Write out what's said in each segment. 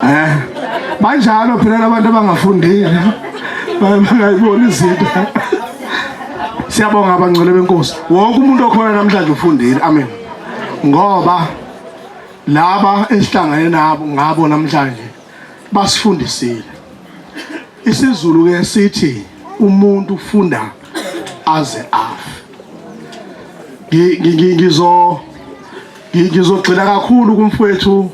Eh. Banjalo phela labantu abangafundile. Bangayibona izinto. Siyabonga abangcwele benkosi. Wonke umuntu okhona namhlanje ufundile. Amen. Ngoba laba esihlangane nabo ngabo namhlanje basifundisile. IsiZulu ke sithi umuntu ufunda aze afe. Ngizo ngizogxila kakhulu kumfowethu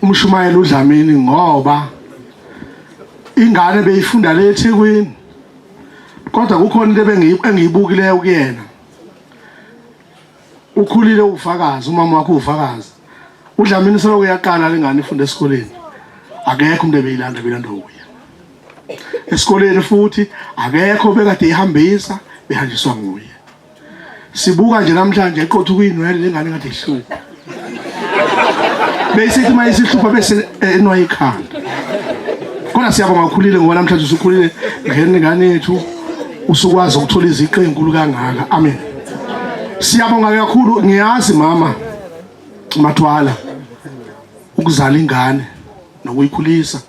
umshumayeli uDlamini ngoba ingane beyifunda le eThekwini kodwa kukhona into engiyibukileyo kuyena. Ukhulile ufakazi, umama wakho ufakazi. UDlamini selokhu uyaqala lengane ifunda esikoleni, akekho umuntu ebeyilanda belanda uye esikoleni, futhi akekho bekade ihambisa, behanjiswa nguye. Sibuka nje namhlanje eqotha kuyinwele lengane kade ihlupha, besithi uma isihlupha bese enwaye ikhanda. Kodwa siyabonga ukhulile, ngoba namhlanje usukhulile ngene yethu, usukwazi ukuthola iziqu ezinkulu kangaka. Amen. Siyabonga kakhulu. Ngiyazi mama Mathwala, ukuzala ingane nokuyikhulisa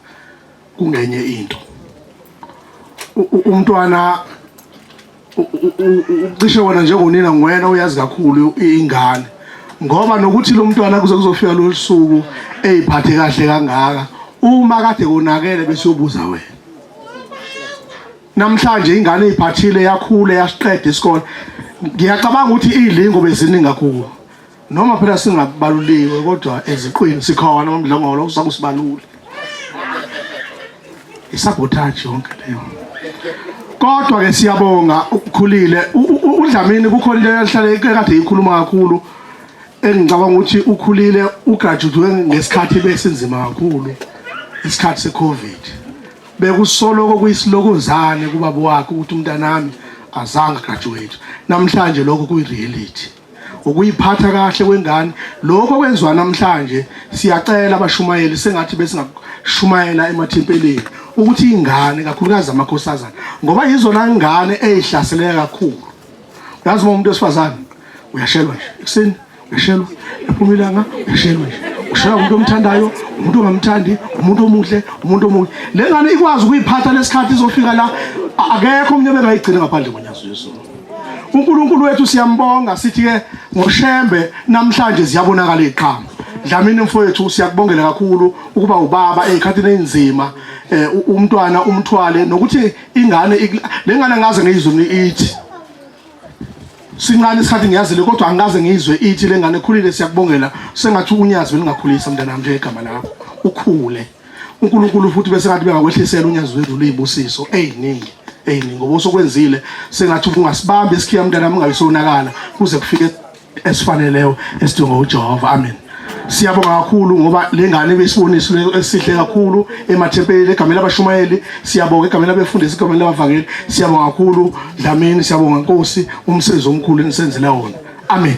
kungenye into. Umntwana ucishe wena njengonina ngwena uyazi kakhulu ingane, ngoba nokuthi lo mntwana kuze kuzofika lolu suku eyiphathe kahle kangaka, uma kade konakele bese uyobuza wena. Namhlanje ingane iphathile, yakhula, yasiqeda isikole. Ngiyacabanga ukuthi izilingo beziningi kakhulu, noma phela singabaluliwe, kodwa eziqwini sikhona. Mamdlongolo usakusibalule isabotage yonke leyo, kodwa ke siyabonga ukukhulile uDlamini. Kukhona into ehlale kade ikhuluma kakhulu engicabanga ukuthi ukhulile ugraduate ngesikhathi besinzima kakhulu, isikhathi seCovid. Bekusoloko kuyisilokozane kubaba wakhe ukuthi umntanami azange graduate. Namhlanje lokho kuyi-reality, ukuyiphatha kahle kwengane, lokho kwenziwa namhlanje. Siyacela abashumayeli, sengathi besingashumayela emathempelini ukuthi ingane, kakhulukazi amakhosazana, ngoba yizona ingane ezihlaseleka kakhulu. Yazi uma umuntu wesifazane uyashelwa nje ekuseni, uyashelwa ephuma ilanga, uyashelwa nje, ushelwa umuntu omthandayo, umuntu ongamthandi, umuntu omuhle, umuntu omubi. Le ngane ikwazi ukuyiphatha lesikhathi izofika la, akekho omunye bengayigcina ngaphandle konyazi lwezulu. UNkulunkulu wethu siyambonga, sithi ke ngoShembe namhlanje ziyabonakala iziqhamo. Dlamini mfowethu, siyakubongela kakhulu ukuba ubaba ezikhathini ezinzima, umntwana umthwale nokuthi ingane le ngane ngaze ngiyizwe ithi sincane isikhathi ngiyazile, kodwa angikaze ngizwe ithi le ngane ekhulile. Siyakubongela, sengathi unyazi belingakhulisa mntanami njengegama lakho, ukhule. uNkulunkulu futhi bese ngathi bengakwehlisela unyazi lwezulu izibusiso eziningi eziningi, ngoba osokwenzile sengathi ungasibamba isikhiya mntanami, ungabe sonakala kuze kufike esifaneleyo esidingwa uJehova. Amen. Siyabonga kakhulu ngoba le ngane besiboniso esihle kakhulu emathempelini. Egameni labashumayeli siyabonga, egameni labefundisi, egameni labavangeli siyabonga kakhulu. Dlamini, siyabonga Nkosi umsebenzi omkhulu enisenzele wona. Amen.